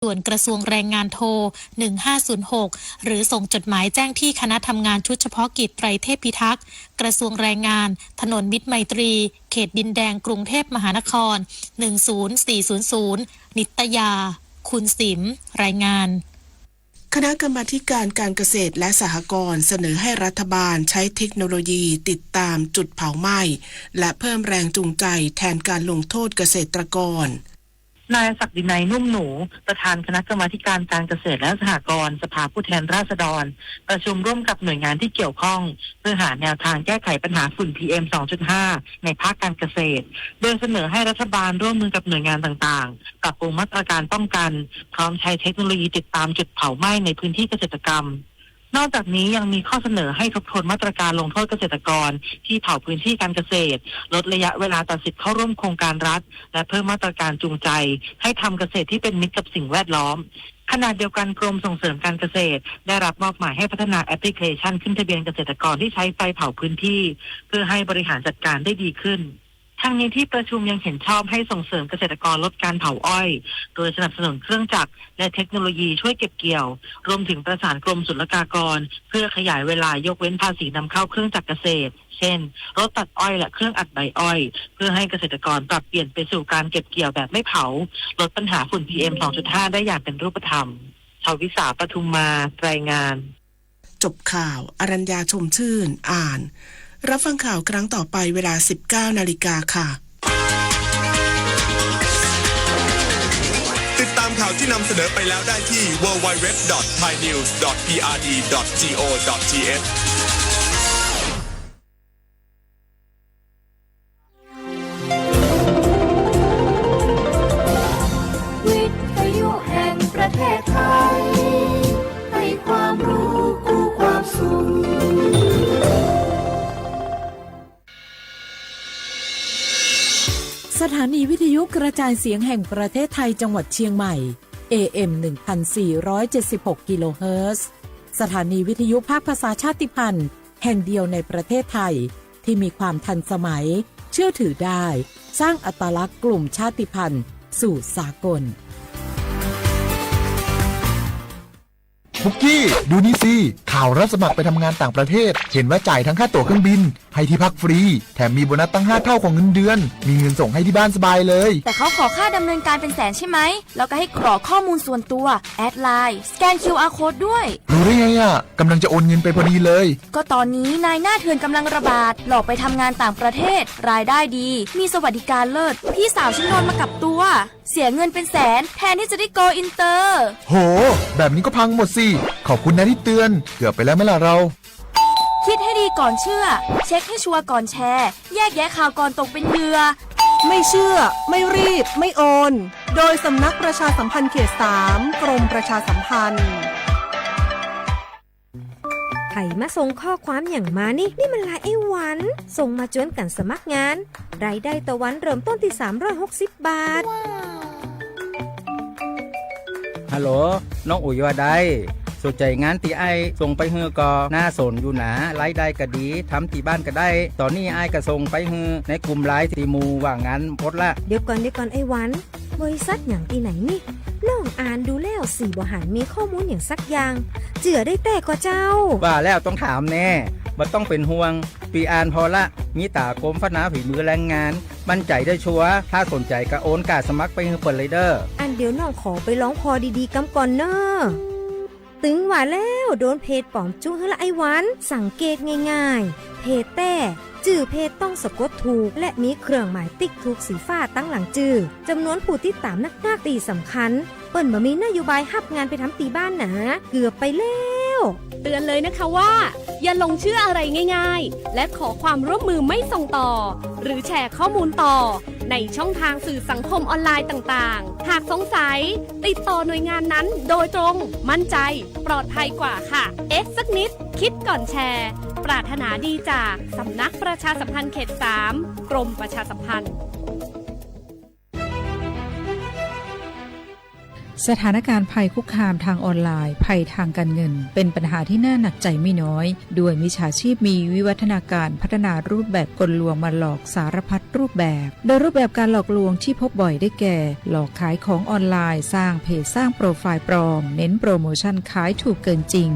ด่วนกระทรวงแรงงานโทร หนึ่งห้าศูนย์หก หรือส่งจดหมายแจ้งที่คณะทำงานชุดเฉพาะกิจไตรเทพพิทักษ์ กระทรวงแรงงาน ถนนมิตรไมตรี เขตดินแดง กรุงเทพมหานคร หนึ่งศูนย์สี่ศูนย์ศูนย์ นิตยา คุณสิม รายงาน คณะกรรมาธิการการเกษตรและสหกรณ์เสนอให้รัฐบาลใช้เทคโนโลยีติดตามจุดเผาไหม้ และเพิ่มแรงจูงใจแทนการลงโทษเกษตรกร นายศักดินัย นุ่มหนู ประธานคณะกรรมาธิการการเกษตรและสหกรณ์ สภาผู้แทนราษฎร ประชุมร่วมกับหน่วยงานที่เกี่ยวข้อง เพื่อหาแนวทางแก้ไขปัญหาฝุ่น พีเอ็ม สองจุดห้า ในภาคการเกษตร โดยเสนอให้รัฐบาลร่วมมือกับหน่วยงานต่างๆ ปรับปรุงมาตรการป้องกัน พร้อมใช้เทคโนโลยีติดตามจุดเผาไหม้ในพื้นที่เกษตรกรรม นอกจากนี้ยังมีข้อเสนอให้ทบทวนมาตรการลงโทษเกษตรกรที่เผาพื้นที่การเกษตร ลดระยะเวลาตัดสิทธิ์เข้าร่วมโครงการรัฐ และเพิ่มมาตรการจูงใจให้ทำเกษตรที่เป็นมิตรกับสิ่งแวดล้อม ขณะเดียวกันกรมส่งเสริมการเกษตรได้รับมอบหมายให้พัฒนาแอปพลิเคชันขึ้นทะเบียนเกษตรกรที่ใช้ไฟเผาพื้นที่ เพื่อให้บริหารจัดการได้ดีขึ้น ทั้งนี้ที่ประชุมยังเห็นชอบให้ส่งเสริมเกษตรกรลดการเผาอ้อย โดยสนับสนุนเครื่องจักรและเทคโนโลยีช่วยเก็บเกี่ยว รวมถึงประสานกรมศุลกากร เพื่อขยายเวลายกเว้นภาษีนำเข้าเครื่องจักรเกษตร เช่น รถตัดอ้อยและเครื่องอัดใบอ้อย เพื่อให้เกษตรกรปรับเปลี่ยนไปสู่การเก็บเกี่ยวแบบไม่เผา ลดปัญหาฝุ่น พีเอ็ม สองจุดห้า ได้อย่างเป็นรูปธรรม ชวิสา ปทุมมา รายงาน จบข่าว อรัญญา ชมชื่น อ่าน รับฟังข่าวครั้งต่อไปเวลา สิบเก้านาฬิกาค่ะ ติดตามข่าวที่นำเสนอไปแล้วได้ที่ ดับเบิลยู ดับเบิลยู ดับเบิลยู ดอท ไทยนิวส์ ดอท พีอาร์ดี ดอท จี โอ ดอท ที เอช วิทยุแห่งประเทศไทย ให้ความรู้คู่ความสุข สถานีวิทยุกระจายเสียงแห่งประเทศไทยจังหวัดเชียงใหม่ เอ เอ็ม หนึ่งพันสี่ร้อยเจ็ดสิบหก กิโลเฮิรตซ์ สถานีวิทยุภาคภาษาชาติพันธุ์แห่งเดียวในประเทศไทย ที่มีความทันสมัย เชื่อถือได้ สร้างอัตลักษณ์กลุ่มชาติพันธุ์สู่สากล ปุกกี้ ดูนี่สิ ข่าวรับสมัครไปทำงานต่างประเทศ เห็นว่าจ่ายทั้งค่าตั๋วเครื่องบิน ให้ที่พักฟรี แถมมีโบนัสตั้งห้าเท่าของเงินเดือน มีเงินส่งให้ที่บ้านสบายเลย แต่เขาขอค่าดำเนินการเป็นแสนใช่ไหม แล้วก็ให้กรอกข้อมูลส่วนตัว แอดไลน์ สแกน คิวอาร์ โค้ดด้วย รู้ได้ไงอ่ะ กำลังจะโอนเงินไปพอดีเลย ก็ตอนนี้นายหน้าเถื่อนกำลังระบาด หลอกไปทำงานต่างประเทศ รายได้ดี มีสวัสดิการเลิศ พี่สาวฉันโดนมากับตัว เสียเงินเป็นแสน แทนที่จะได้โกอินเตอร์ โห แบบนี้ก็พังหมดสิ ขอบคุณนะที่เตือน เกือบไปแล้วไหมล่ะเรา คิดให้ดีก่อนเชื่อ เช็คให้ชัวร์ก่อนแชร์ แยกแยะข่าวก่อนตกเป็นเหยื่อ ไม่เชื่อ ไม่รีบ ไม่โอน โดยสำนักประชาสัมพันธ์เขตสาม กรมประชาสัมพันธ์ ใผมาส่งข้อความอย่างมานี่ นี่มันไลน์ไอ้หวัน ส่งมาจวนกันสมัครงาน รายได้ต่อวันเริ่มต้นที่สามร้อยหกสิบบาท ฮัลโหล น้องอุ๋ยว่าได สนใจงานที่อ้ายส่งไปหื้อก็น่าสนอยู่นะ รายได้ก็ดี ทำที่บ้านก็ได้ ตอนนี้อ้ายก็ส่งไปหื้อในกลุ่มไลน์ที่หมู่ว่างงานหมดละ เดี๋ยวก่อน เดี๋ยวก่อนไอ้หวัน บริษัทหยังตี้ไหนนี่ น้องอ่านดูแล้วสี่บ่หันมีข้อมูลหยังสักอย่าง เจื้อได้แต๊ก่อเจ้า ว่าแล้วต้องถามแน่ บ่ต้องเป็นห่วง พี่อ่านพอละ มีตากรมพัฒนาฝีมือแรงงาน มั่นใจได้ชัวร์ ถ้าสนใจก็โอนก้าสมัครไปหื้อเปิ้นเลยเด้อ อันเดี๋ยวน้องขอไปลองพอดีๆกำก่อนเน้อ ตึงว่าแล้วโดนเพจปลอมจุกหื้อละไอ้หวัน สังเกตง่ายๆ เพจแต๊ จื้อเพจต้องสะกดถูก และมีเครื่องหมายติ๊กถูกสีฟ้าตังหลังจื้อ จำนวนผู้ติดตามนักๆ ตี้สำคัญ เปิ้นบ่มีนโยบายฮับงานไปทำตี้บ้านหนา เกือบไปแล้ว เตือนเลยนะคะว่า อย่าหลงเชื่ออะไรง่ายๆ และขอความร่วมมือไม่ส่งต่อ หรือแชร์ข้อมูลต่อ ในช่องทางสื่อสังคมออนไลน์ต่างๆ หากสงสัย ติดต่อหน่วยงานนั้นโดยตรง มั่นใจ ปลอดภัยกว่าค่ะ เอ๊ะสักนิด คิดก่อนแชร์ ปรารถนาดีจากสำนักประชาสัมพันธ์เขตสาม กรมประชาสัมพันธ์ สถานการณ์ภัยคุกคามทางออนไลน์ ภัยทางการเงิน เป็นปัญหาที่น่าหนักใจไม่น้อย ด้วยมิจฉาชีพมีวิวัฒนาการพัฒนารูปแบบกลลวงมาหลอกสารพัดรูปแบบ โดยรูปแบบการหลอกลวงที่พบบ่อยได้แก่ หลอกขายของออนไลน์ สร้างเพจ สร้างโปรไฟล์ปลอม เน้นโปรโมชั่นขายถูกเกินจริง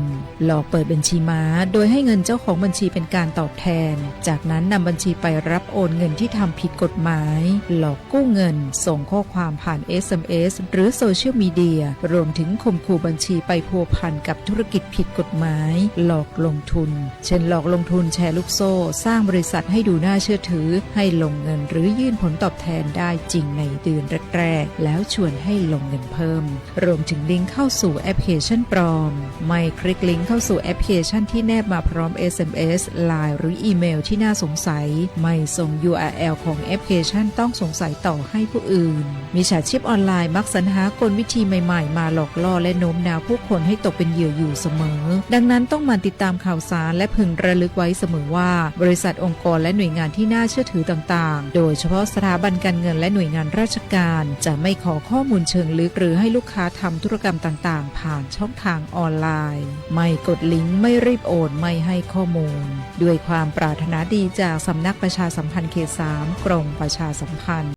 หลอกเปิดบัญชีม้า โดยให้เงินเจ้าของบัญชีเป็นการตอบแทน จากนั้นนำบัญชีไปรับโอนเงินที่ทำผิดกฎหมาย หลอกกู้เงิน ส่งข้อความผ่าน เอสเอ็มเอส หรือโซเชียลมีเดีย รวมถึงข่มขู่บัญชีไปพัวพันกับธุรกิจผิดกฎหมาย หลอกลงทุน เช่น หลอกลงทุนแชร์ลูกโซ่ สร้างบริษัทให้ดูน่าเชื่อถือ ให้ลงเงินหรือยื่นผลตอบแทนได้จริงในเดือนแรกๆ แล้วชวนให้ลงเงินเพิ่ม รวมถึงลิงก์เข้าสู่แอปพลิเคชันปลอม ไม่คลิกลิงก์เข้าสู่แอปพลิเคชันที่แนบมาพร้อม เอสเอ็มเอส ไลน์ หรืออีเมลที่น่าสงสัย ไม่ส่ง ยูอาร์แอล ของแอปพลิเคชันต้องสงสัยต่อให้ผู้อื่น มิจฉาชีพออนไลน์มักสรรหากลวิธีใหม่ๆ มาหลอกล่อและโน้มน้าวผู้คนให้ตกเป็นเหยื่ออยู่เสมอ ดังนั้นต้องหมั่นติดตามข่าวสารและพึงระลึกไว้เสมอว่า บริษัท องค์กร และหน่วยงานที่น่าเชื่อถือต่างๆ โดยเฉพาะสถาบันการเงินและหน่วยงานราชการ จะไม่ขอข้อมูลเชิงลึกหรือให้ลูกค้าทำธุรกรรมต่างๆ ผ่านช่องทางออนไลน์ ไม่กดลิงก์ ไม่รีบโอน ไม่ให้ข้อมูล ด้วยความปรารถนาดีจากสำนักประชาสัมพันธ์เขตสาม กรมประชาสัมพันธ์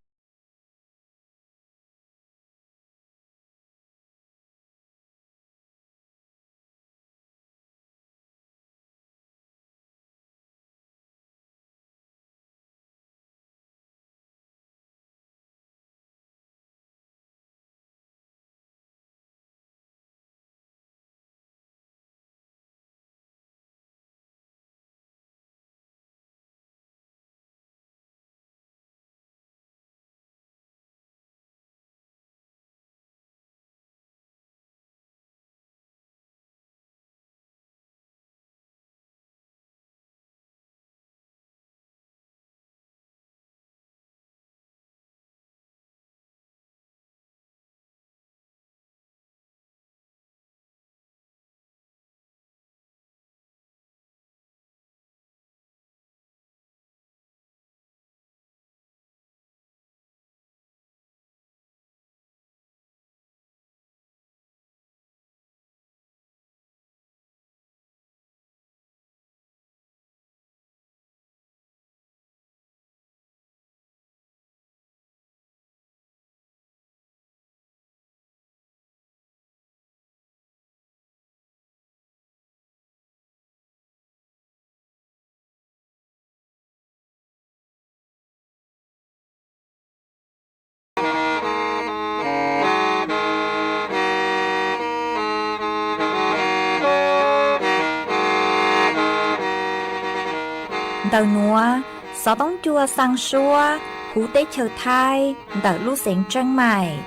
Ntawm nuav, xov tooj cua xaa suab huv teb chaws Thaib ntawm lub xeev Tseeb Maim.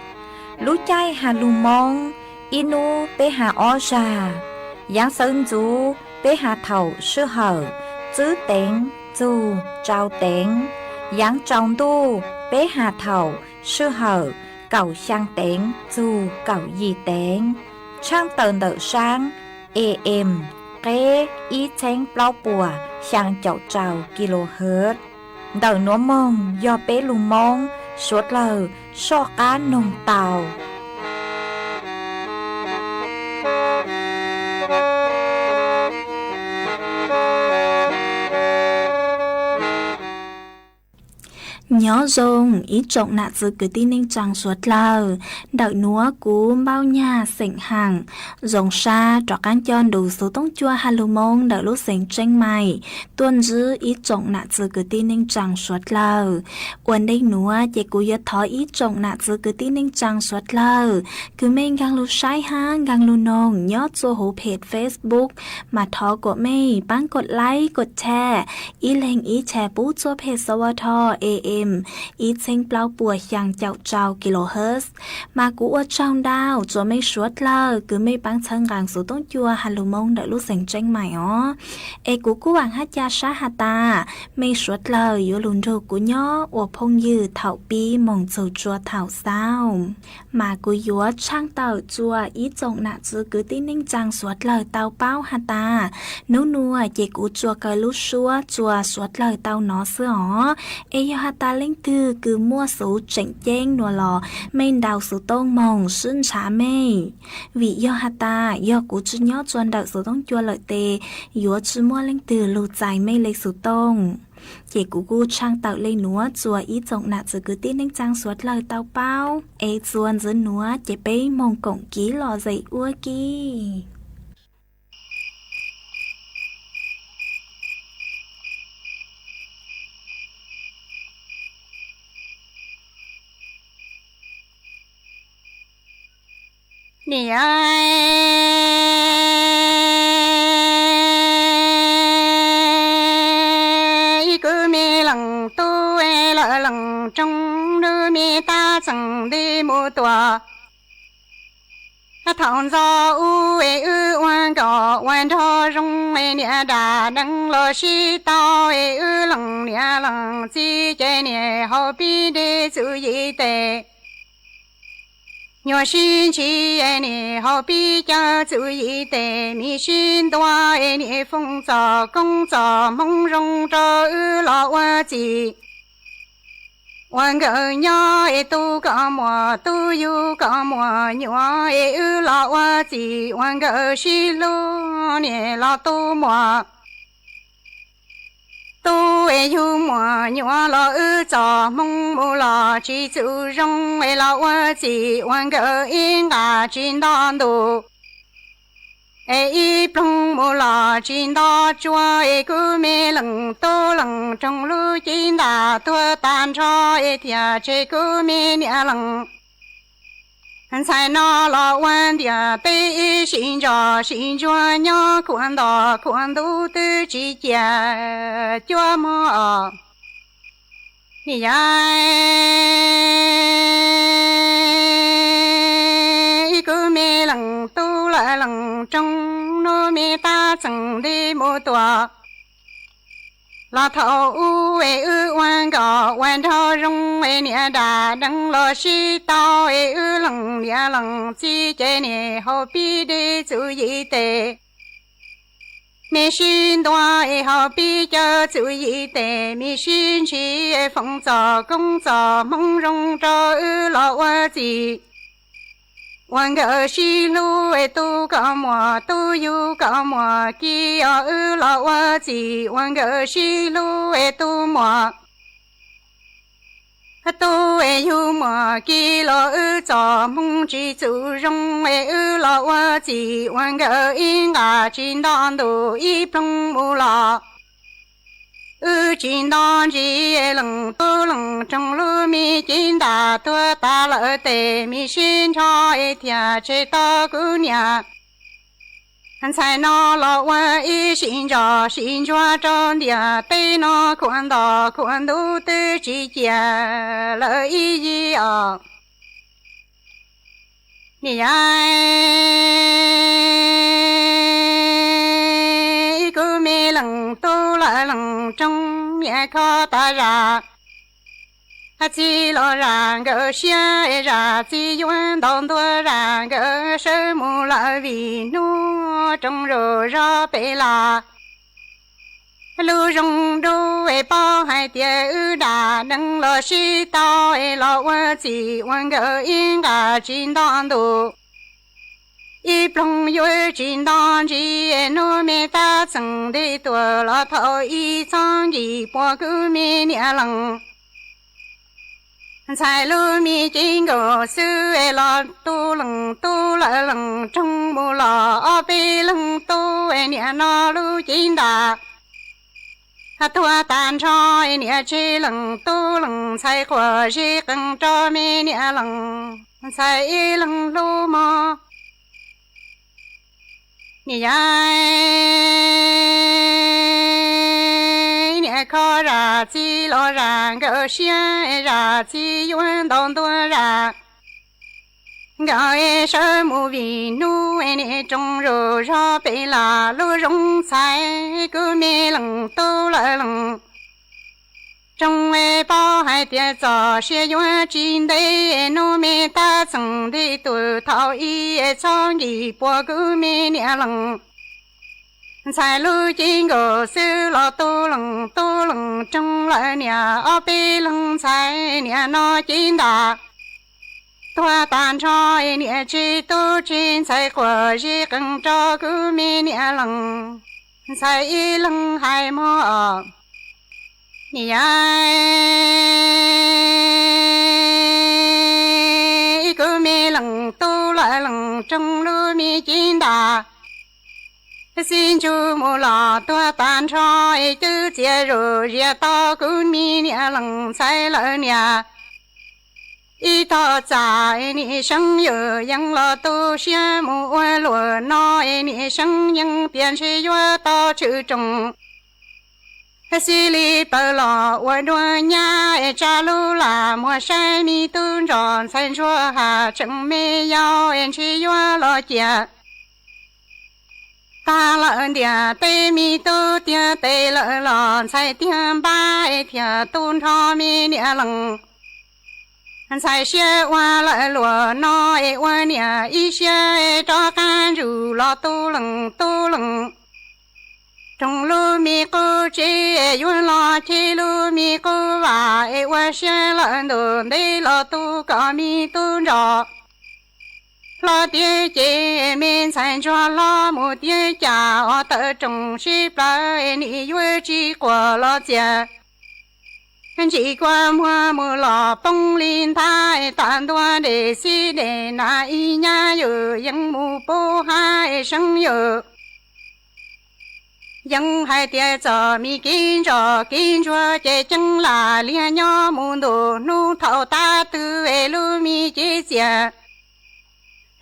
Lub caij has lug Moob, ib nub peb has ob zag. Yaav sawv ntxuv peb has thaum sij hawm tsib teev txug rau teev. Yaav tsaus ntuj peb has thaum sij hawm kaum xyaa teev txug kaum yim teev. Tshaaj tawm ntawm saab A M, qeb ib txheeb plaub puas xyaa caum rau kilohertz. Ntawm nuav moog yog peb lug Moob suav dlawg soj qaab noog tau. Nyob zoo ib tsoom nam txwv kwv tij neej tsaa suav dlawg. Ntawm nuav kuv Npauj Nyag xeem Haam zoo sab rov qaab coj nrug xuv toob cua has lug Moob ntawm lub xeev Tseeb Maim tuaj ntsib ib tsoom nam txwv kwv tij neej tsaa suav dlawg. Ua ntej nuav ces kuv yuav thov ib tsoom nam txwv kwv tij neej tsaa suav dlawg kws mej nkaag lug saib hab nkaag lug noog nyob txua huv phem Facebook mas thov kuas mej paab kod like kod share, ib leeg ib share pub txua phem S W T A M ib txheeb plaub puas xyaa caum rau kilohertz. Mas kuv ua tsaug ntau rua mej suav dlawg kws mej paab txhawb nqaa xuv toob cua has lug Moob ntawm lub xeev Tseeb Maim os. Es kuv kuj vaam hab ca sab has tas mej suav dlawg yuav lug nrug kuv nyob ua phooj ywg thaum pib moog txug rua thaum xaus. Mas kuv yuav tshaaj tawm tsua ib tsoom nam txiv kwv tij neej tsaa suav dlawg tau paub has tas, nub nua ces kuv tsuas kaw lub suab tsua suav dlawg tau nov xwb os. Es yog has tas leej twg kws muaj xuv tseem ceeb nua los mej ntaus xuv tooj moog sib ntshav mej. Vim yog has tas yog kuv tsi nyob tsua ntawm xuv tooj cua lawm tes yuav tsi muaj leej twg lug txais mej le xuv tooj. Ces kuv kuj tshaaj tawm le nuav tsua ib tsoom nam txiv kwv tij neej tsaa suav dlawg tau paub, es tsua ntxiv nuav ces peb moog koom kiv lom zem ua ke. Niam, ib kuv me leej tub lawm leej roog, nub me tab txeem nti mus tuam. Thaum ntxov ub es wb ua nkauj ua nraug zoo, niam dam neeb los sib tau, es wb leej niam leej txiv ces niam haus pib dej txuj yim tes. Nyuam sib ntsib niam haus pib cawv txuj yim tes, mi sib ntua es niam foom txoj koob txoj hmoov zoo rau wb los ua txim. Ua nkawd nyob es tu kom muaj, tu yug kom muaj nyuam, es wb los ua txim ua nkawd sib hlub, niam los tu muaj. Tu es yug muaj nyuam los wb txoj hmoov mus los tsis txawj zoo, es los ua txim ua nkawd ib nqag tsis nto ntuj. Es ib ploog mus los tsis nto tsua, es kuv me leej tub leej roog lub cev ntaj tuag tag nrho, es thiaj tseg kuv me niam leej ntxhais no los ua ntiaj teb ib sim ntsos sim ntsuag nyob khuam nto khuam ntuj twb tsis cia cuab mog. Niam, ib kuv me leej tub lawm leej roog, nub me tab txeem nti mus tuam. Los thaum ub es wb ua nkauj ua nraug zoo, es niam dam neeb los sib tau, es wb leej niam leej txiv ces niam haus pib dej txuj yim tes. Mi sib ntua es haus pib cawv txuj yim tes, mi sib ntsib es foom txoj koob txoj hmoov zoo rau wb los ua txim. Ua nkawd sib hlub es tu kom muaj, tu yug kom muaj kis, wb los ua txim ua nkawd sib hlub es tu muaj. Tu es yug muaj kis los wb txoj hmoov tsis txawj zoo, es wb los ua txim ua nkawd ib nqag tsis nto ntuj ib ploog mus los. Wb tsis nto ntsis, leej tub leej roog lub me cev ntaj tuag tas lawm tes, mi sib nrho es thiaj tseg tau kuv niam ntxhais no los ua ib sim ntsos sim ntsuag rau ntiaj teb no, khuam nto khuam ntuj twb tsis cia lawm ib yig os. Niam, ib kuv me leej tub lawm leej roog, niam kho tas zam txij los zam nkawd siab, zam txij yuav ntaus ntua zam nkawd sawv mus lawm, vim hnub rooj zaum zog pem las. Lub zoo dub es paub hais tias wb dam neeb los sib tau, es los ua txim ua nkawd ib nqag tsis nto ntuj. Ib ploog yuav tsis nto ntsis, hnub me tab txeem nti tuaj los thaum ib txhob nkim puas kuv me niam leej ntxhais lub me cev nkaus xwb, es los tu leej tub lawm leej roog mus los ob peb leeg tub, es niam no lub cev ntaj tuag tas nrho, es niam tseg leej tub leej ntxhais quas zeb qees rau me niam leej ntxhais ib leeg hlub mog. Niam, niam kho zam txij los zam nkawd siab, zam txij yuav ntaus ntua zam nkawd sawv mus, vim hnub niam rooj zaum zog pem las. Lub zoo ntxhais kuv me leej tub lawm leej Roog es paub hais tias txom siab yuav tsis ntev, hnub me tab txeem nti tus thaum ib txhob nkim puas kuv me niam lees. Ntxhais lub cev nkaus xwb los tu lees tu lees roog lawm niam ob peb leeg ntxhais niam no cev ntas. Tuag tag nrho niam tsis tub tsis ntxhais quas zib qees rau kuv me niam lees. Ntxhais ib leeg hais muag os, niam, kuv me lees tub lawm lees roog lub me cev ntas. Xib ntsug mus los tuag tag nrho, cwb txiav zus zias tau kuv me niam lees ntxhais lawm niam. Ib tog txam nim seeb yawm yees los tu siab mus ua luam no, nim seeb yees tias ntshe yuav tau tshwm roos. Xib li plaws los ua dua nyab, tsa lub lam muag saib me tub nrog ntxhais ntsuag has tseem me yau, ntshe yuav los ciam. Tag lawm ntiam teb me tub tiag tes lawm los ntxhais tiag npab, thiaj tu nrho me niam lees. Ntxhais siab ua lawm luam no es ua niam ib siab rov qab ntsug los tu lees tu lees. Roog lub me qub tsev yuav los cheb lub me qub vam es ua siab lawm ntus ntev los tu kom me tub nrog hlob tiav ces me ntxhais ntsuag hlob mus tiav cas os tawm roos sib plawv, nim yuav tsis quas los txias. Ntsim kua muag mus los poob li nthab, tas ntua dej xib dej nas ib nyab yawm yees mus pub hab seeb yawm yees hais tias txom me kev ntsoj kev ntsuag ces ceeb lam liag nyob mus ntu hnub thaum tab twg es lub me cev txias.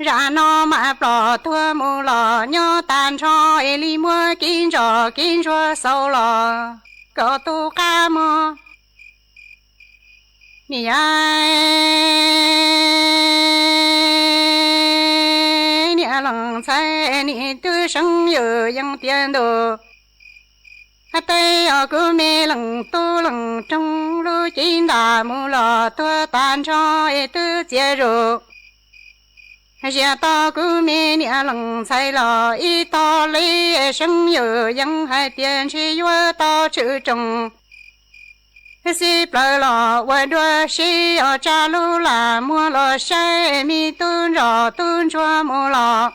Zam no mam plom tuag mus los nyob tag nrho es li muab kev ntsoj kev ntsuag xaus los kom tu qab mog. Niam, niam lees ntxhais nim twb seeb yawm yees tiav ntu teb os kuv me lees tub lees roog lub cev ntas mus los tuag tag nrho es twb txiav zus zias tau kuv me niam lees ntxhais los ib tog li seeb yawm yees hais tias ntshe yuav tau tshwm roos. Xib plaws los ua dua seb os tsa lub lam muag los saib me tub nrog tub ntsuag mus los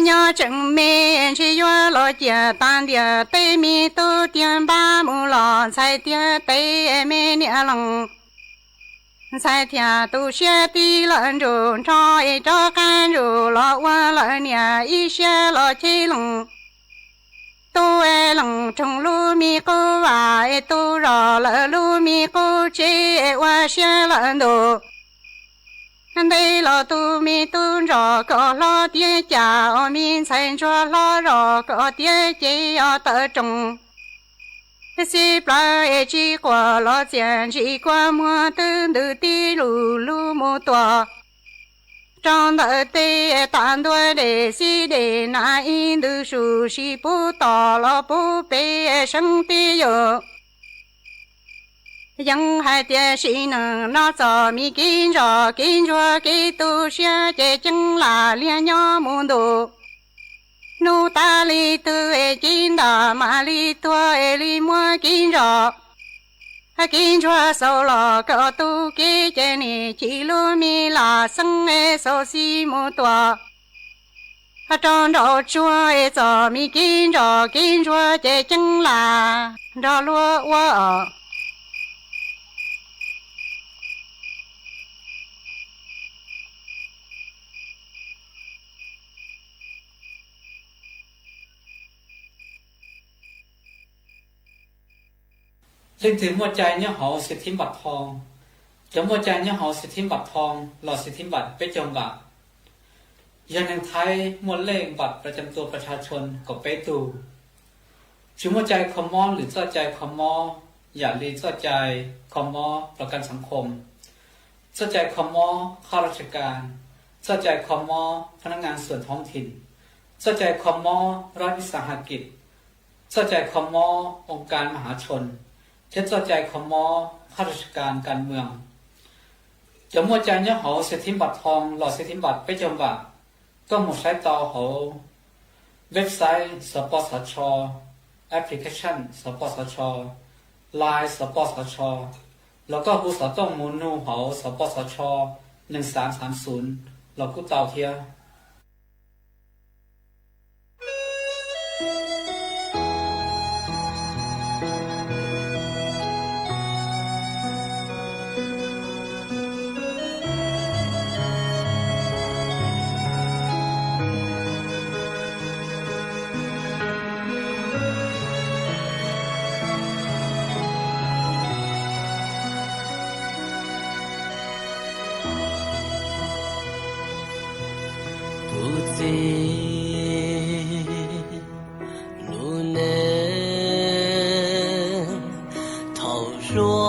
nyob tseem me, ntshe yuav los ciam tas ntiam teb me tub tiag npab mus los ntxhais tiag tes me niam lees. Ntxhais thiaj tu siab tib lawm nrug nrho es rov qab nrug los ua lawm niam ib siab los cheb lees. Tub es lees roog lub me qub vam es tu zog lawm lub me qub tsev es ua siab lawm ntus ntev los tu me tub nrog kom hlob tiav cas os me ntxhais ntsuag hlob zog kom tiav ces os tawm roos. Xib plaws es tsis quas los txias ntsim kua muag twb ntws tib lus lug mus tuam rau ntawm teb tas ntua dej xib dej nas ib ntws su sis pub tom los pub pem seeb tib yawm yees hais tias sim neej no txom me kev ntsoj kev ntsuag kev tu siab ces ceeb lam liag nyob mus ntu hnub tas li twg es cev ntas mam li tuag es li muab kev ntsoj kev ntsuag xaus los kom tu kev ces nim chim lub me lam xeeb es xaus xis mus tuam rau nraum tsuag es txom me kev ntsoj kev ntsuag ces ceeb lam nrog luag ua os. Leej twg muaj cai nyob hauv xis thib npam thoo? Cov muaj cai nyob hauv xis thib npam thoo los xis thib npam peb caug npam yog neeg Thaib muaj lej npam pra cam tua pas tha tshon kaum peb tug. Tsis muaj cai kho mob lwm txoj cai kho mob yam li txoj cai kho mob pra kam xav khom, txoj cai kho mob khab laj tsa kas, txoj cai kho mob pha nab ngas xuam thoob thim, txoj cai kho mob rab vis xas ha kis, txoj cai kho mob oo kas ma hav tshon, thiab txoj cai kho mob khab ras kas kas mws. Cov muaj cai nyob hauv xwm thib npam thoo los xwm thib npam peb caug npam, koj mus saib tau hauv website xov pos xov tso, application xov pos xov tso, line xov pos xov tso, los koj hu xov tooj mus nug hauv xov pos xov tso nees xaam xaam xoom los kuj tau thiab. Kuv txiv lub neej thaum hluas,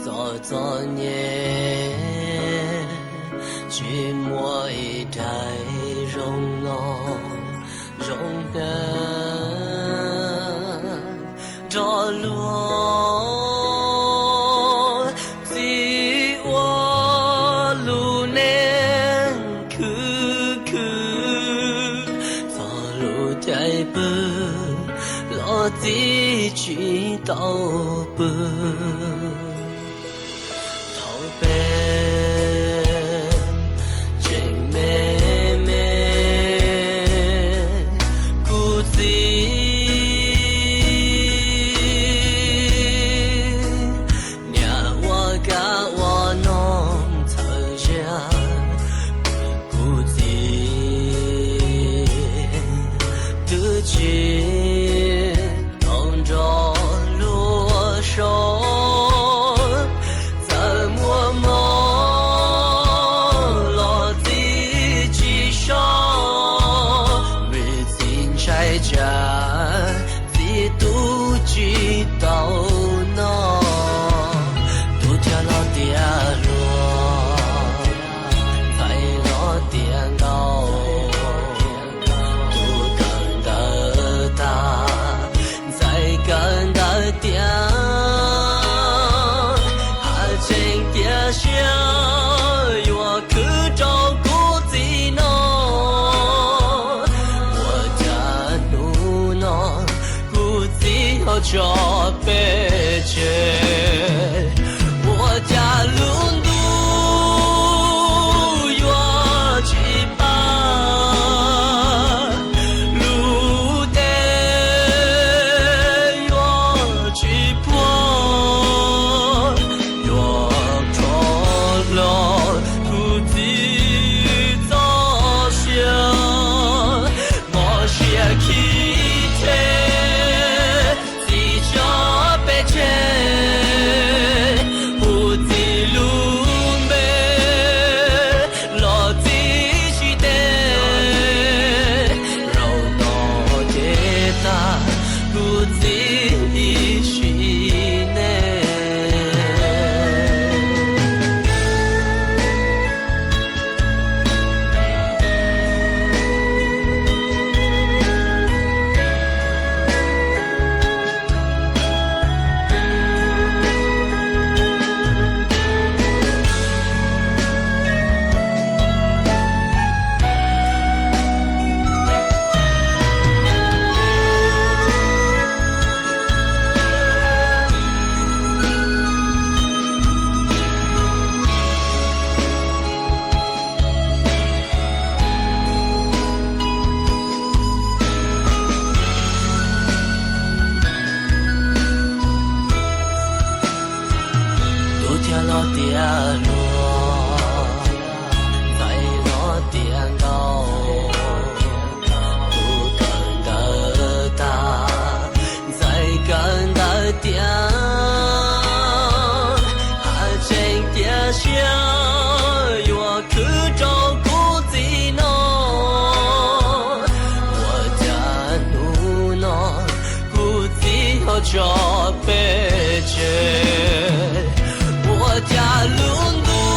txom txom nyem tsis muaj ib daim zoo no zoo nkauj nrog luag txiv ua lub neej khwv khwv. Txog lub caij pw los txiv tsis tau pw. Thaum peb tseem me me, kuv txiv niam ua kab ua noog txhawb ziab, kuv txiv twb tsis tau nrog luag so. Txawm muaj mob los txiv tsis so, vim txiv ntshai tsam txiv tub tsis tau noj. Tub thiaj los tias hluas, ntxhais los tias nkauj, tub kawm ntawv tag, ntxhais kawm ntawv tiav, haj tseem tiav siab yuav khwv rau kuv txiv noj. Ua cas hnub no kuv txiv ho tso peb tseg? Ua cas lub ntuj yuav tsis pab, lub teb yuav tsis puag, yuav rov los kuv txiv txoj sia, mob siab khi tseg txiv tso peb tseg. Kuv txiv lub npe los txiv tsis teb, zaum no ces tag kuv txiv ib sim neej. Tub thiaj los tias hluas, ntxhais los tias nkauj, tub kawm ntawv tag, ntxhais kawm ntawv tiav, haj tseem tiav siab yuav khwv rau kuv txiv noj. Ua cas hnub no kuv txiv ho tso peb tseg? Ua cas lub ntuj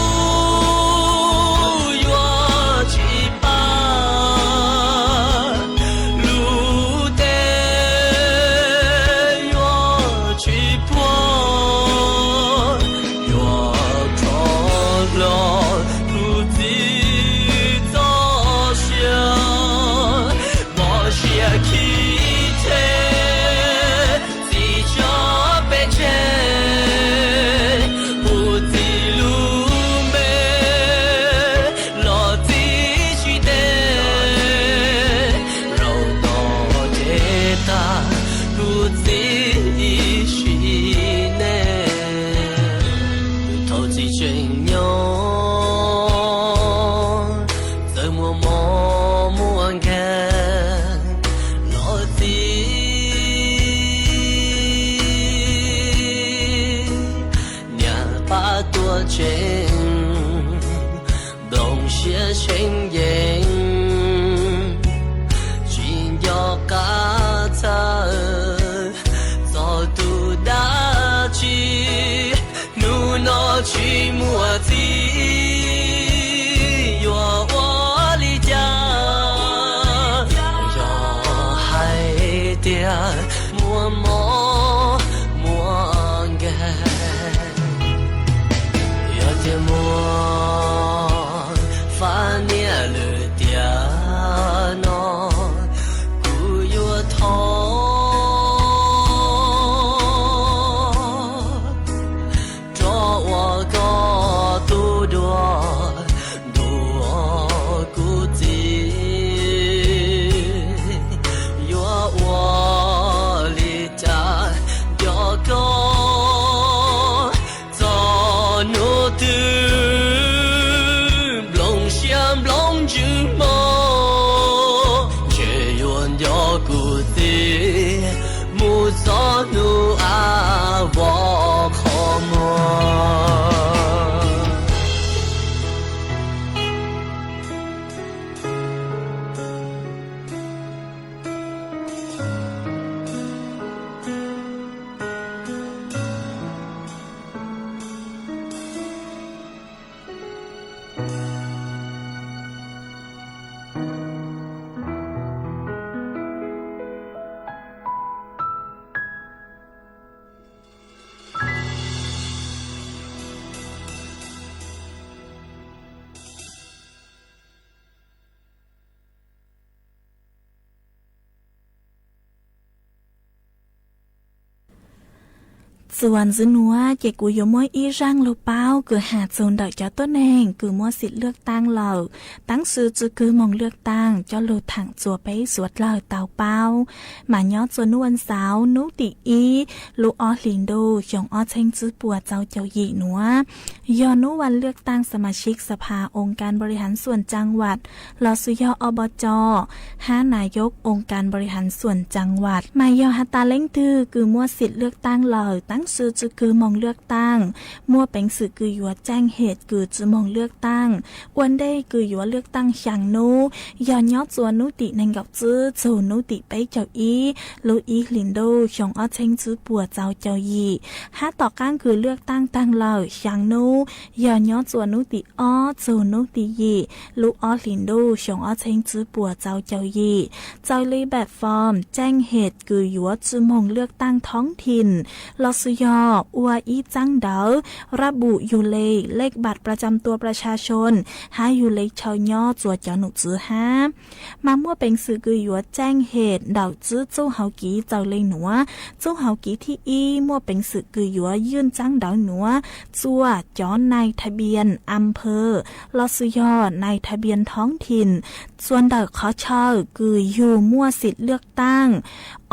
Tau tsis tseem nyob, txawm muaj mob muaj nkeeg los xij, niam pab tuaj tseem nplooj siab tseem yees, tsis nco qab txhawj txog tus dab tsi. Hnub no tsis muaj txiv yuav ua li cas? Yog hais tias muaj mob muaj nkeeg, yog tias muaj fab niam lwm tiam no, kuv yuav thov rov ua koj tub dua, ntuas kuv txiv. Yuav ua li cas nco koj, txog hnub twg nplooj siab nplooj ntsws mob, ntshe yuav nco kuv txiv mus txog hnub av vos qhov muag. Txuas ntxiv nuav ces kuv yuav muab ib zaaj lug paub kws has txug ntawm cov tuab neeg kws muaj xim lwaj taab lawm, taab sis tsi kws moog lwaj taab coj lug thaam txug peb suav dlawg tau paub. Mas nyob txug nub ua xauv nub tim ib lub ob hlis ntuj xyoo ob txheeb tsib puas txaus caum yim nuav, yog nub ua lwaj taab xas mas sib xas phas oo kas npaus li haav xuam tsaav vaj los xwb yog ob pov co hab nas yob oo kas npaus li haav xuam tsaav vaj. Mas yog has tas leej twg kws muaj xim lwaj taab lawm taab sis tsi kws moog lwaj taab, muaj peev xwm kws yuav tseej hem kws tsi moog lwaj taab, ua ntej kws yuav lwaj taab xyaa nub, yog nyob txug nub tim neeg nkaum tsib txug nub tim peb caug ib lub ib hlis ntuj xyoo ob txheeb tsib puas txaus caum yim, hab tom qaab kws lwaj taab taag lawm xyaa nub, yog nyob txug nub tim ob txug nub tim yim lub ob hlis ntuj xyoo ob txheeb tsib puas txaus caum yim, txawm li npam foom tseej hem kws yuav tsi moog lwaj taab thoob thim los xwb yog ua ib txaab ntawv rab pum yug le lej npam pras cam tua pras tsa soon hab yug le chaw nyob txug cov num tswv hab. Mas muaj peev xwm kws yuav tseej hem ntawm tsib txuj hauv kiv txawm le nuav. Txuj hauv kiv thib ib muaj peev xwm kws yuav ywj txaab ntawv nuav txuas cov nai thas npias am phawv los xwb yog nai thas npias thoob thim txuas ntawm qhov chaw kws yug muaj xim lwaj taab.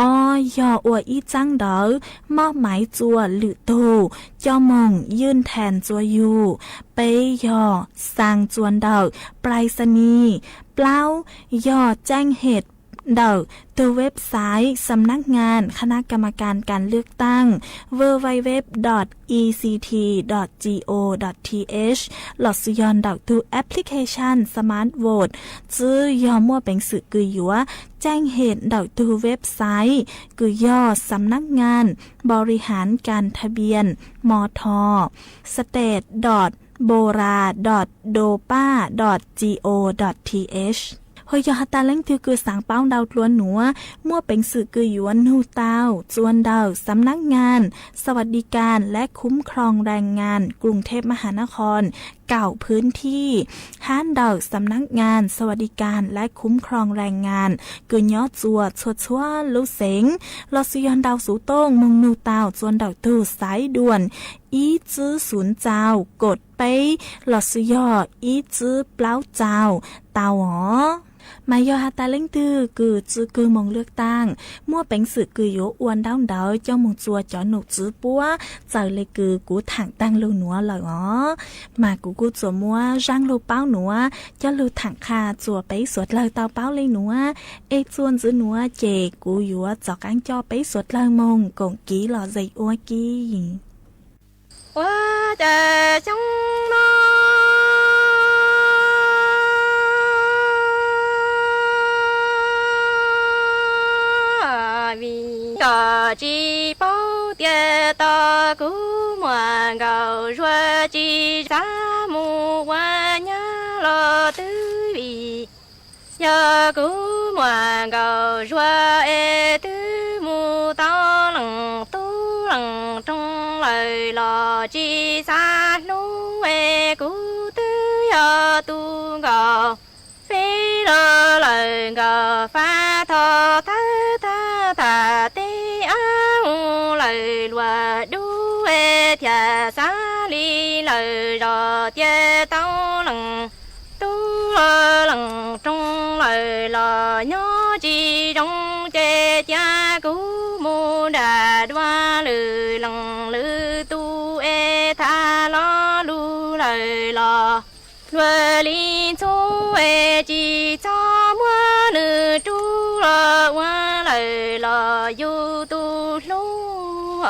Ob yog ua ib txaab ntawv mob maiv txuas lwm tug coj moog ywj thas txuas yug. Peb yog xaa txuas ntawm plai xa ni. Plaub yog tseej hem ntawm tug website Samnab Ngas Khana Kama Kas Kas Lwaj Taaj, www dot ect dot go dot th, los xwb yog ntawm tug application Smart Vote. Tsib yog muaj peev xwm kws yuav tseej hem ntawm tug website kws yog Samnab Ngas Npaus Li Haav Kas Thas Npias Mos Thos, state dot npos ras dot npos pas dot go dot th. Ho yog has tas leej twg kws xaav paub ntau dlua nuav, muaj peev xwm kws yuav nug tau txuas ntawm Samnab Ngas Sawasdikas le Khum Khrom Rang Ngas Krung Thep Maha Nakhon kaum phwv thij, hab ntawm Samnab Ngas Sawasdikas le Khum Khrom Rang Ngas kws nyob txuas txhua txhua lub xeev, los xwb yog ntau xuv tooj moog nug tau txuas ntawm tug xaiv duam ib tsib xum txaus kaum peb los xwb yog ib tsib plaub txaus tau os. Mas yog has tas leej twg kws txwm kws moog lwj taam, muaj peev xwm kws yuav ua ntaub ntawv coj moog txua cov nom tswv puab, txawm le kws kuv thaam taag lug nuav lawm os. Mas kuv kuj txuas muab zaab lug paub nuav coj lug thaam qha txuas peb suav dlawg tau paub le nuav. Es txuas ntxiv nuav ces kuv yuav rov qaab coj peb suav dlawg moog koom kiv los zes ua ke. Ua cas xyoo no vim yog tsis paub tias tau kuv muam nkaus Zuag tsis xav mus ua nyab los twb vim yog kuv muam nkaus Zuag es twb mus tau leej tub leej roog lawm los tsis xav hlub es kuv twb yog tus nkaus feb los lawm nkaus fab tho thawb thab tham tej ab mus lawm luag dub es thiaj xav li lawm zog tias tau leej tub los leej roog lawm los nyob tsis zoo ces cia kuv mus nram dua lwm leej lwm tus es tham lo lus lawm los luag li ntxhub es tsis txhob muab nws rub los ua lawm los yus tus hlub.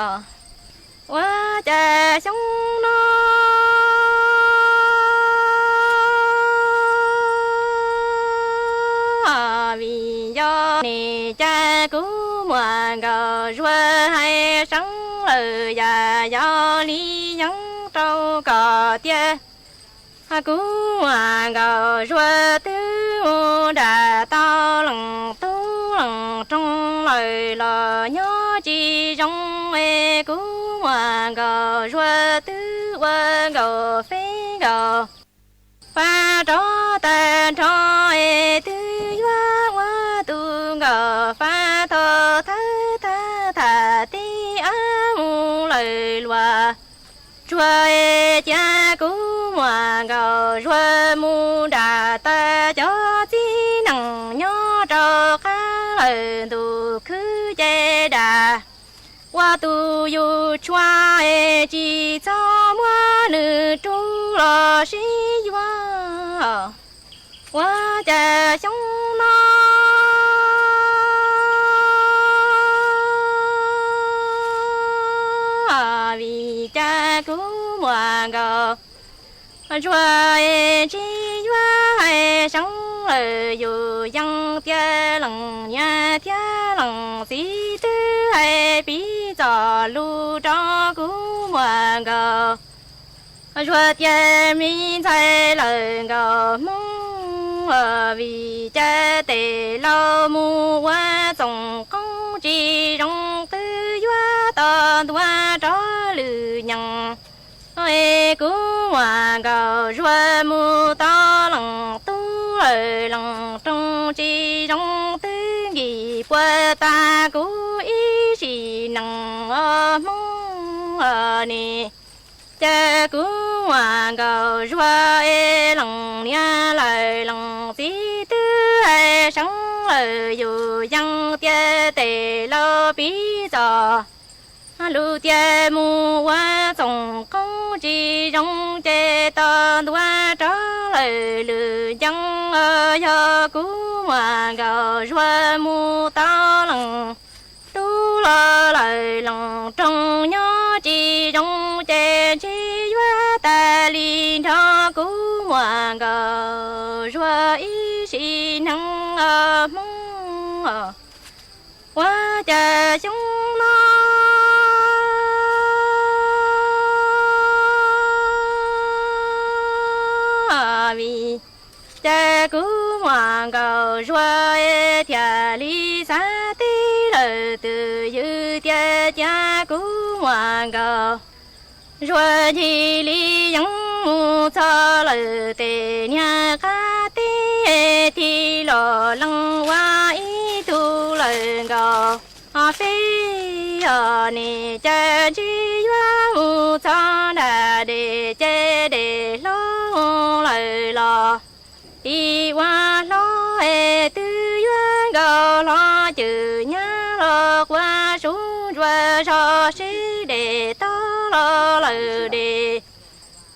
Ua cas xyoo no vim yog ne cas kuv muam nkaus Zuag hais seev lawm yam yau li yeeb rau kom tias kuv muam nkaus Zuag twb mus nram tau leej tub leej roog lawm los nyob tsis zoo es kuv muam nkaus Zuag twb ua nkaus feb nkaus fab rov tag nrho es twb yuav ua tus nkaus fab tho thawb thab tham tej ab mus lawm luag tsuag es cia kuv muam nkaus Zuag mus nram tas cov txiv neej nyob rau qab lawm ntuj khwb ces dam ua tus yus tshua es tsis txhob muab nws rub los sib yuav. Ua cas xyoo no vim cas kuv muam nkaus Zuag es tsis yuav hais seev lawm yus yeej tias leej niam thiab leej txiv twb hais piv txoj lus rau kuv muam nkaus Zuag tias me ntxhais lawm nkaus Hmoob, vim cas tes laus mus ua txoom qoob tsis zoo twb yuav tau ntua rov lwm nyees. Es kuv muam nkaus Zuag mus tau leej tub lawm leej roog tsis zoo twb nkim puas tas kuv ib sim neej os Hmoob ne. Cas kuv muam nkaus Zuag es leej niam lawm leej txiv twb hais seev lawm yus yeej tias tes laus piv txoj lus tias mus ua txoom qoob tsis zoo ces tau ntua rov lawm lwm ncees. Yog kuv muam nkaus Zuag mus tau leej tub los lawm leej roog nyob tsis zoo ces ntshe yuav tas li nrho kuv muam nkaus Zuag ib sim neej os Hmoob. Ua cas xyoo no vim cas kuv muam nkaus Zuag thiaj li xav teb lawm twj ywm tias cia kuv muam nkaus Zuag ncig li yeeb mus txog lawm tes niag qab teb, thiaj los lees ua ib tug lawm nkaus feb os ne. Cas ntshe yuav mus txog nram dej ces dej hlob lawm los Tim ua hlob es twb yuav nkaus hlo cwm nyab los quav sub ntsuas zog sib dej tog los lawm dej.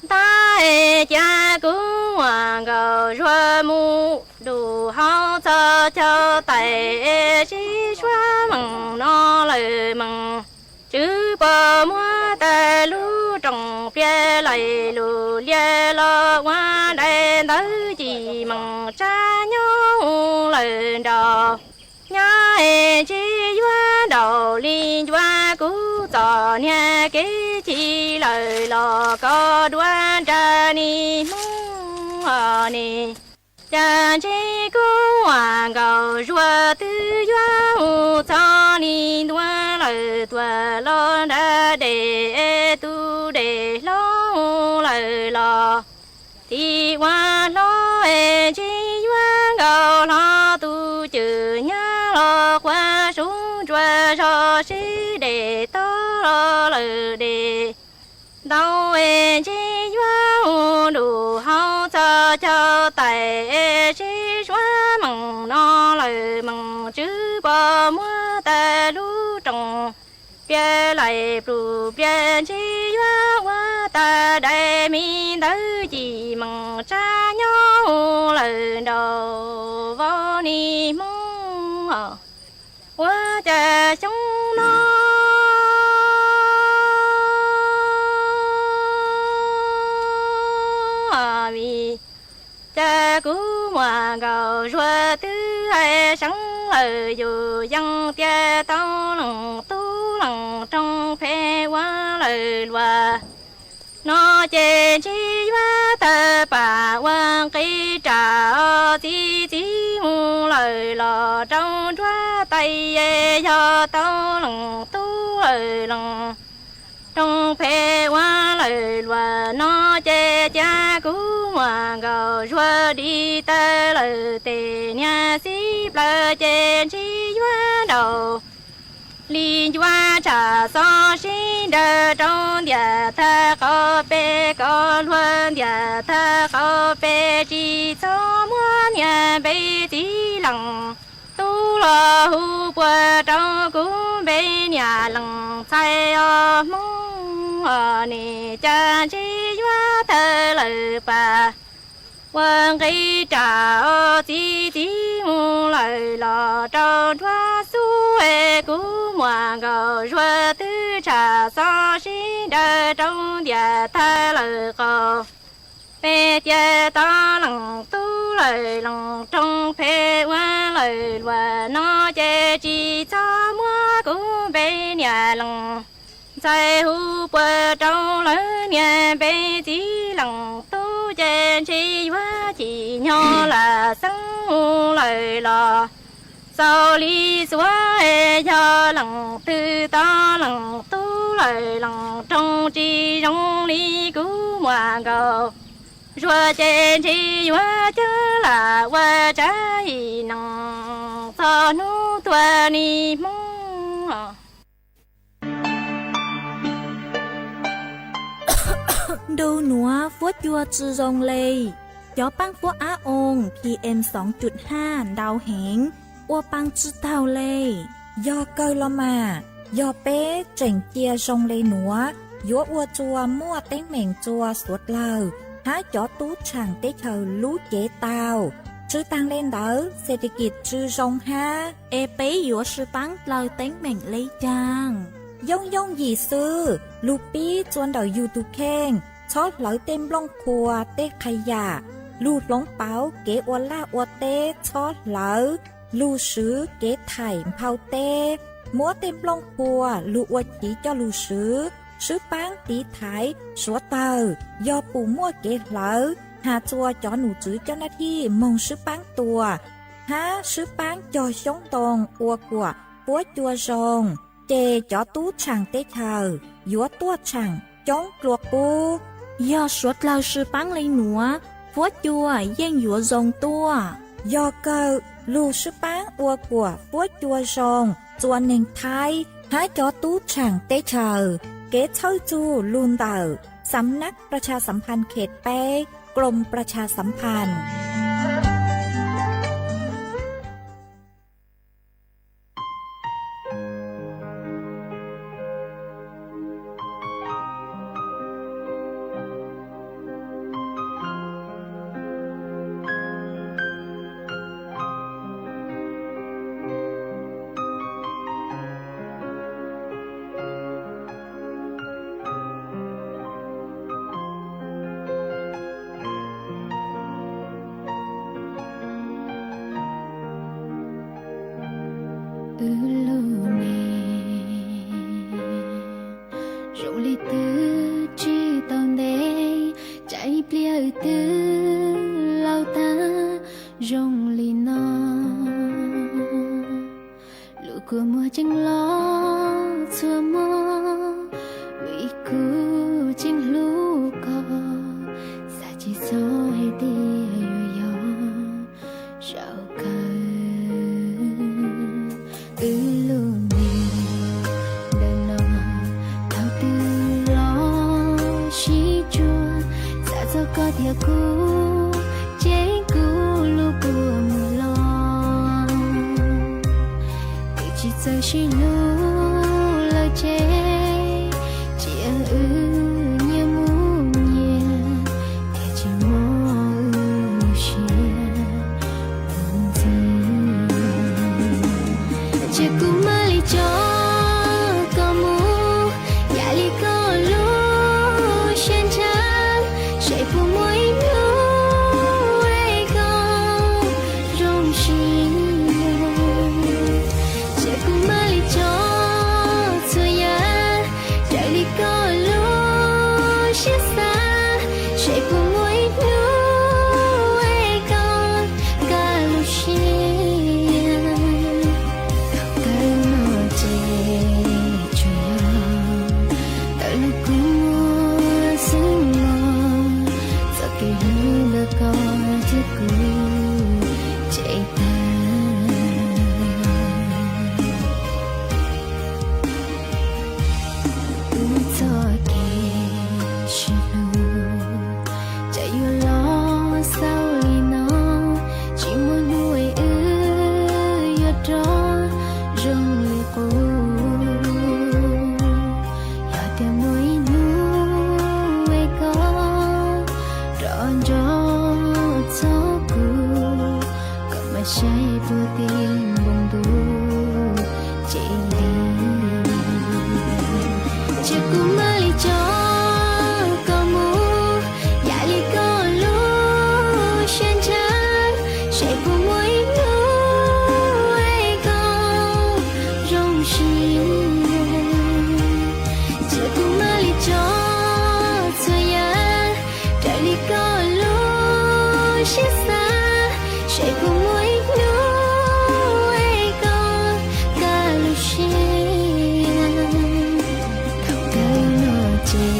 Ntag es cia kuv muam nkaus zuag mus ntuj hauv txhos caug tais es sib suab meem no lawm meem. Tswv pos muab tag lub rooj pliav laim lus lias los ua dais ntawv cim meem tsab nyob lawm nraud. Nyab es ntsib yuav nraum li ncuav kuv txom niag kev ci lawm los koj duab nra ni Hmoob os ni. Cas ntsib kuv muam nkaus zuag twb yuav mus txog li ntua lawm tuaj los nra dej es tus dej hlob lawm los. Tim ua hlob es ntsib yuav nkaus hlo tus cwm nyab los quav sub ntsuas zog sib dej tog los lawm dej. Ntau es ntsib yuav mus ntuj hauv txhos caug tais es sib suab meem no lawm meem. Tswv pos muab tag lub rooj pliav laim plus pliav ntsib yuav ua tag dais me ntawv cim meem tsab nyob lawm nraud vauv ni Hmoob os. Ua cas xyoo no vim cas kuv muam nkaus zuag twb hais seev lawm yus yeej tias tau leej tub leej rooj phem ua lawm luag. No ces ntsib yuav tawg pam ua nqi ram os txiv txiv mus lawm los rau nruab tais es yog tau leej tub lawm leej rooj phem ua lawm luag. No ces cia kuv muam nkaus zuag dim tawg lawm tes niag xib plaws ces ntsib yuav nraum li ncuav tsham xov sib nraws rau ntiam tag qhov pes kom luag ntiam tag qhov pes tsis txhob muab niag npe txiv leej tub los hu puas rau kuv npe niam leej ntxhais os Hmoob os. Nim cas ntsib yuav tawg lawm pam ua nqi ram os txiv txiv mus lawm los rau nruab xub es kuv muam nkaus zuag twb tsham xov sib nraws rau ntiam tag lawm qhov pes tias tau leej tub lawm leej rooj phem ua lawm luag. No ces tsis txhob muab kuv npe niam leej ntxhais hu puas rau lawv niag npe txiv leej tub ces ntsib yuav chim nyob lam xeeb mus lawm los xaus li xuav es yog leej twg tau leej tub lawm leej rooj tsis zoo li kuv muam nkaus zuag ces ntsib yuav cawg lam ua tsav ib neeg txog hnub tuag ni Hmoob. Ntu nuav fuab cua tsi zoo le, cov paab fuab ab oo P M xoo cuj haj ntau heev, ua paa tsi taug le. Yog kawg los mas, yog peb tseem cia zoo le nuav, yuav ua txuas muaj teeb meem txuas suav dlawg hab cov tub tshaam teb chaws lub cev tau. Tsi taag le ntawd, xes tes kis tsi zoo hab. Es peb yuav sib paab dlaws teeb meem le caag? Yooj yooj yim xwb, lug pib txuas ntawm yug tug kheej, txhob hlawv tej nplooj qhuas tej qha yam, lug hloov pauv kev ua laj ua teb txhob hlawv, lug swv kev thaim nphau teb, muab tej nplooj qhuas lug ua chiv coj lug swv, sib paab tiv thaiv suav dlawg. Yog pum muaj kev hlawv, has txuas cov num tswv coj naj thij moog sib paab tua, hab sib paab cog xyoob ntoo ua kuam fuab cua zoo, ces cov tub tshaam teb chaws yuav tuaj tshaam coob dlua qub. Yog suav dlawg sib paab le nuav, fuab cua yeej yuav zoo tuaj. Yog kawg, lug sib paab ua kuam fuab cua zoo txuas neeg Thaib hab cov tub tshaam teb chaws. Kev txhawb txug lug ntawm สำนักประชาสัมพันธ์เขตแปด กรมประชาสัมพันธ์. Pliag wb twb laus tag zoo li no, lub kua muag tseem los txhua hmo, vim kuv tseem hlub koj, xav tsis txog hais tias yuav yog zaum kawg. Wb lub neej ntawm no thaum twg los sib tsuas, xav txog koj thiab kuv, ces kuv lub kua muag los. Twb tsis txawj sib hlub lawm ces, cia wb nyias mus nyias, thiaj tsis mob wb lub siab mus ntxiv. Cia kuv mam li tso koj mus, yam li koj lub siab ntshaw, saib puas muaj ib hnub es koj zoo siab. Cia kuv mam li tso txhua yam raws li koj lub siab xav, saib puas muaj ib hnub es koj kaj lub siab. Thaum kawg no ces tsuas yog tawm lub kua muag xwb mog, txoj kev hlub ntawm koj thiab kuv ces tag. Wb txoj kev sib hlub, cas yuav los xaus li no, tsis muaj hnub es wb yuav rov zoo li qub. Yog tias muaj ib hnub es koj rov nco txog kuv, koj mam saib puas tib npoo ntuj ces li. Cia kuv mam li tso koj mus, yam li koj lub siab ntshaw, saib puas muaj ib hnub es koj zoo siab. Cia kuv mam li tso txhua yam raws li koj lub siab xav, saib puas muaj ib hnub es koj kaj lub siab. Thaum kawg no ces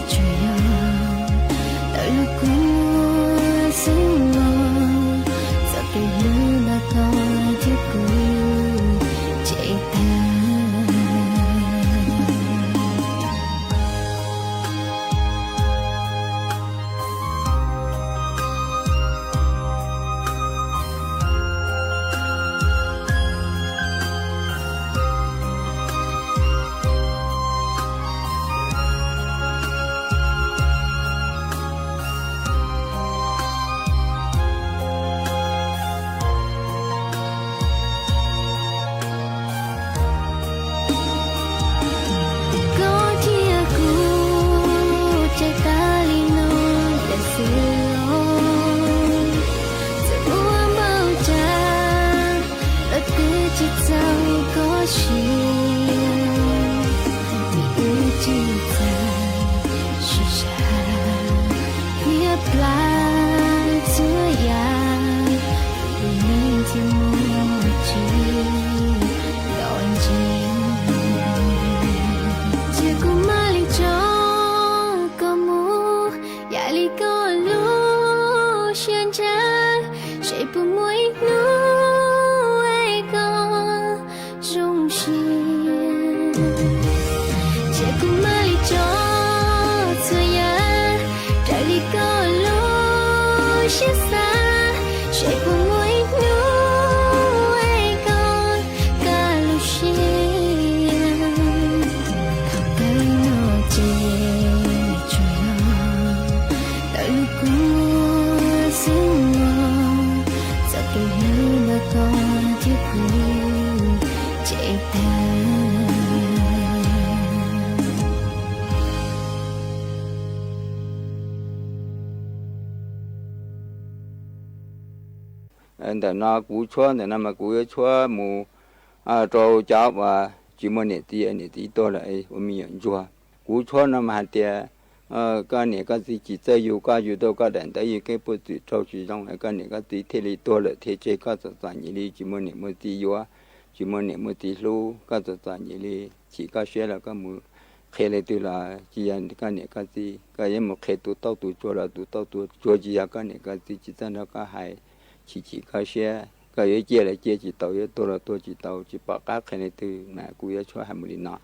tsuas yog tawm lub kua muag xwb mog, txoj kev hlub ntawm koj thiab kuv ces tag. Koj thiab kuv tseem tas li no lawm xwb los, txawm ua npaum cas los twb tsis txaus koj siab, vim wb tsis txawj sib zam thiab plam txhua yam, vim neeg thiaj muaj tsis tau ntsis. Cia kuv mam li tso koj mus, yam li koj lub siab ntshaw, saib puas muaj ib hnub es koj zoo siab. Cia kuv mam li tso txhua yam raws li koj lub siab xav, saib puas muaj ib hnub es koj kaj lub siab. Thaum kawg no ces tsuas yog tawm lub kua muag xwb mog, txoj kev hlub ntawm koj thiab kuv ces tag. Ntawm no kuv tshuab ntawm no mas kuv yuav tshuab mus rau cov uas tsis muaj niam txiv, niam txiv tuag lawm ua me nyuam ntsuag. Kuv tshuab no mas hais tias Koj niam koj txiv tsis txawj yug koj, yug tau koj daim ntawv yug kev puag txwm raug tsis zoo, koj niam koj txiv thiaj li tuag lawm thiab tseg koj txom txom nyem li, tsis muaj niam muaj txiv yuav, tsis muaj niam muaj txiv hlub, koj txom txom nyem li. Chim koj siab los koj mus qhia leej twg los tsis yog koj niam koj txiv, koj yuav mus qhia tus tauj tus tsuag los tus tauj tus tsuag tsis yog koj niam koj txiv, tsis txawj nrog koj hais. Chim chim koj siab, koj yuav ciaj los ciaj tsis tau, yuav tuag los tuag tsis tau, tsis pom qab qhia leej twg mas kuv yuav tshuab hais mus li no.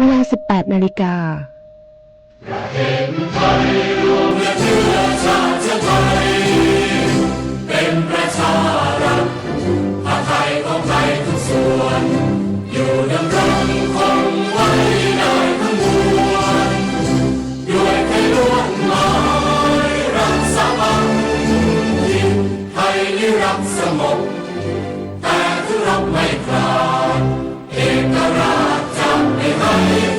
เวลา สิบแปดนาฬิกา เป็นประชารัฐ ผัดไทยของไทยทุกส่วน อยู่ดำรงคงไว้ได้ทั้งมวล ด้วยไทยล้วนหมายรักสามัคคี ไทยนิรักสงบ แต่ถึงรบไม่ขาด เอกราชจะไม่ให้